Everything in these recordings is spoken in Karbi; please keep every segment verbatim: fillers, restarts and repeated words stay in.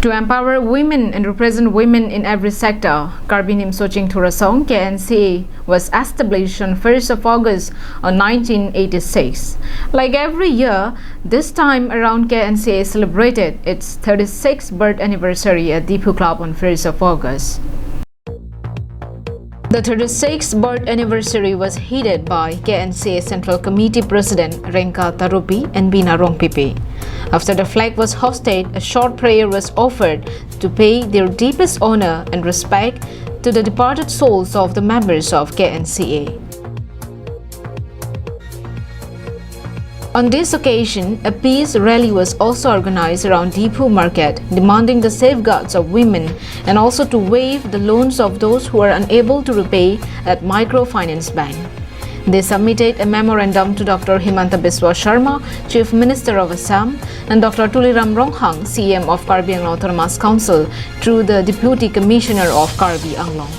To empower women and represent women in every sector, Karbi Nimso Chingthur Asong, K N C A, was established on first of August on nineteen eighty-six. Like every year, this time around K N C A celebrated its thirty-sixth birth anniversary at Diphu Club on first of August. The thirty-sixth birth anniversary was headed by K N C A Central Committee President Rengka Tarupi and Bina Rongpipi. After the flag was hoisted, a short prayer was offered to pay their deepest honor and respect to the departed souls of the members of K N C A. On this occasion, a peace rally was also organized around Diphu Market, demanding the safeguards of women and also to waive the loans of those who are unable to repay at Microfinance Bank. They submitted a memorandum to Doctor Himanta Biswa Sharma, Chief Minister of Assam, and Doctor Tuliram Ronghang, C E M of Karbi Anglong Autonomous Council, through the Deputy Commissioner of Karbi Anglong.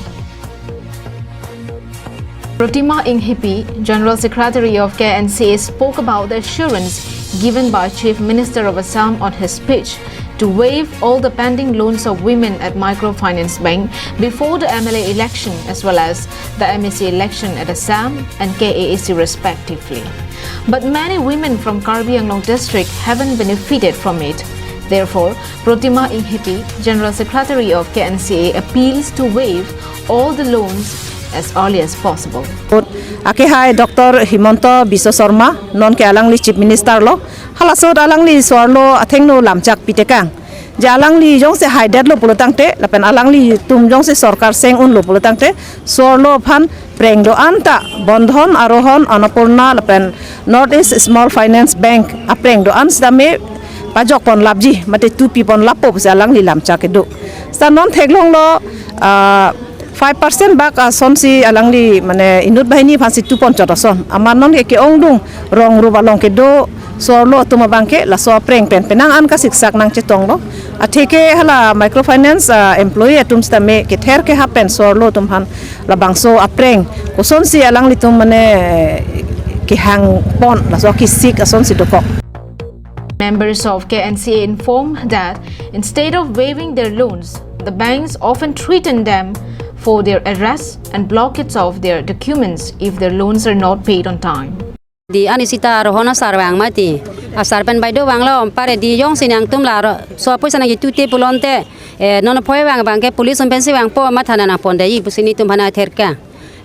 Protima Inghipi, General Secretary of K N C A, spoke about the assurance given by Chief Minister of Assam on his speech to waive all the pending loans of women at Microfinance Bank before the M L A election as well as the M A C election at Assam and K A A C respectively. But many women from Karbi Anglong district haven't benefited from it. Therefore, Protima Inghipi, General Secretary of K N C A, appeals to waive all the loans as early as possible. Ake hai Doctor Himanta Biswa Sharma, non ke alangli Chief Minister lo, halaso alangli so-arlo athengno lamchak pitekang. Je alangli jongsi haidetlo pulotangte, lapen alanglitum jongsi sorkar seng unlo pulotangte, so-arlo aphan preng do-an ta, Bandhan, Arohan, Annapurna, lapen North East Small Finance Bank apreng do-an sitame pajok pon lapji, mate tupi pon lappo pusi alangli lamchak kedo. Sita non theklonglo, ah, five percent bak asonsi alangli mane inut banghini aphansi tu pon chot ason. Amat non ke ke-ongdung rong rup along kedo so-arlo atum abang ke laso apreng pen penang an kasiksak nangchetonglo. Atheke hala microfinance, ah, employee atum sitame kether ke happen so-arlo atum aphan labangso apreng kosonsi alanglitum mane kehang pon laso kesik asonsi dokok. Members of K N C A informed that instead of waiving their loans, the banks often threaten them for their arrest and blockage of their documents if their loans are not paid on time. Di ani sita Arohan asar vang mati. Asar pen bai do vanglo, pare di jongsi nangtum la ro, so apoisa nangkitute pulote, eh, non aphoi vang abang ke police atum pensi vangpo, ma thana nangpondeji pusi nelitum aphan therkang.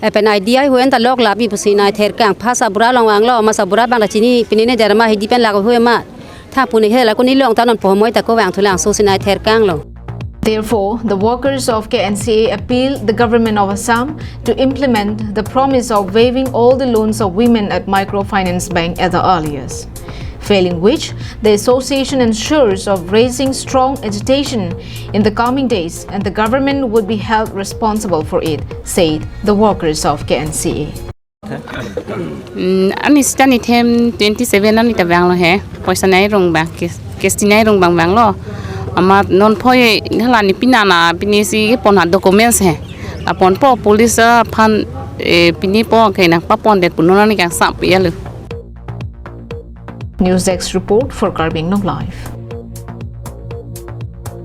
Lapen I D I hu en ta lok lapji pusi nangtherkang. Pha sabura along vanglo, ma sabura abang ta chini, pini ne derma hidi pen lak hu ma. Tha puni hela kuni long ta non pohmoi ta ko vang thulang so si nangtherkanglo. Therefore, the workers of K N C A appeal the government of Assam to implement the promise of waiving all the loans of women at Microfinance Bank at the earliest. Failing which, the association ensures of raising strong agitation in the coming days and the government would be held responsible for it, said the workers of K N C A. Hmm, ani sita nithem twenty seven ani ta vanglo he. Poisa nai rong bang, kes-, kesti nai rong bang vanglo. Amat non phoi hala ni pinana, pini si pon ha documents he. Laponpo police aphan, eh, pinipo ke nangpapondet pu non ani kangsam pi alo. News Desk report for Karbi Anglong Live.